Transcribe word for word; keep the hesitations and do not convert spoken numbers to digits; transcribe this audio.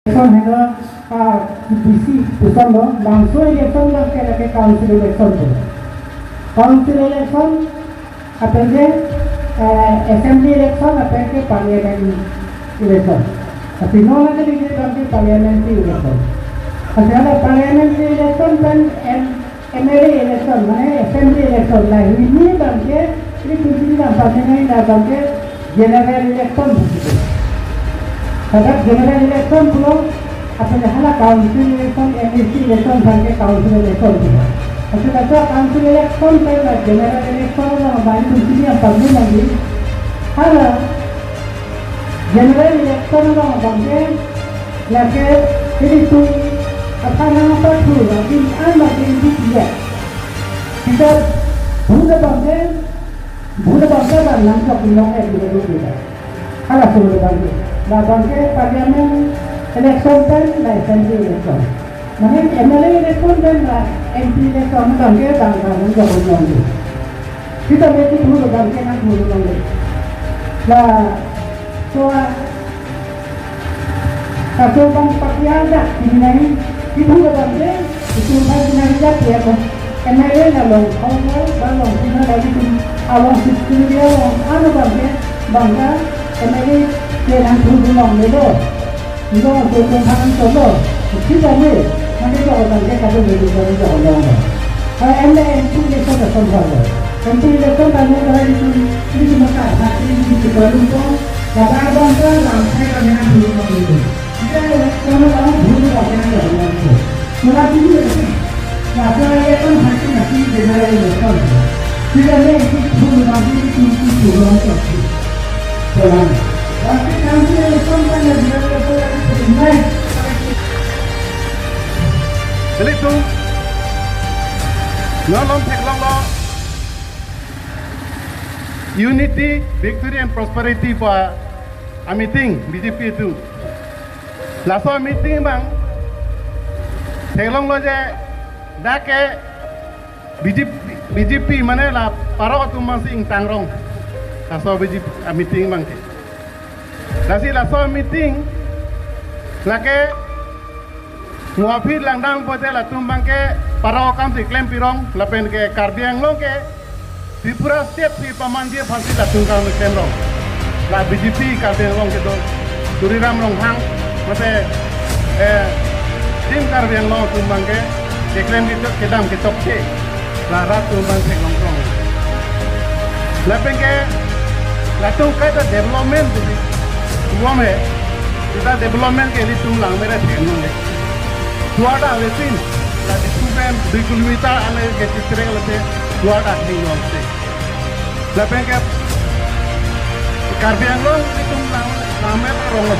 Election heno, ah, bisi pusonlo, labangso election abangke lake council election pu. Council election lapen ke, eh, assembly election lapen ke parliament election. Lasi non lake lake abangke parliamentary election. Lasi hala parliamentary election pen M-, M L A election, mane assembly election, la hini abangke, ili kunci di lam pamenai la abangke general election begitu. Pada general election pulo, apa hala council election, M A C election, abangke council election pulo. Apa kata council election pen la general election along abang kunci di lam pamenai lagi. Hala general election along abangke lake ilitum aphan nangpathu lagi an lagi di tiga. Kita buna abangke, buna abangke abang nangkok inong eh di dulu kita. Hala solo abangke. La abangke parliament election pen la assembly election. Mane M L A election pen la M P election abangke abang nangkok inong di. Kita mesti dulu abangke nangkok inong di. La so, ah, kaso abang pakai aja, ini nai, itu abangke, itu abang ini aja ya kok. M L A la long, awal, ba long, sina lagi tu, along situ dia long, anu abangke, bangka, M L A, dia nangkok inong di lo. Long so kung thang so lo. Sita me. Mane jo ko tangke kado me jo ko long. Hai M L A M P election ta son lo. M P election ta mo kara itu, itu maka hati itu baru ko. Kata abang ko lang saya kami nak dulu ko itu. Kita election lo kamu dulu ko kena jo ko. Mula dulu ya. Laso election hati nasi general election. Tidak ada yang itu pun bagi itu itu orang tu. Jalan. Tapi kami election kan dia dia tu naik. Jadi tu, non non theklonglo Unity, Victory and Prosperity pu a meeting B J P atum. Laso meeting abang theklonglo je dak ke B J P, B J P mane la parok atum abangsi ingtangrong. Laso B J P a meeting abangke. Lasi laso meeting lake mo aphi langdam pote latum abangke parok akamsi klempirong lapen ke Karbi Anglong ke Tripura State si pamanji aphansi latum kang klemrong. La B J P Karbi Anglong kedo Tuliram Ronghang mate, eh, Team Karbi Anglong atum abangke keklem ketok kedam ketok ke. La rat atum abang theklongkrong. Lapen ke latum kaita development di bom he. Kita development ke ilitum langmera theklong le. Duar ta avesin, la di tu pen dui kilometer ale ke chitre le te duar ta theklong si. Lapen ke Karbi Anglong ilitum lang langmera rong lo.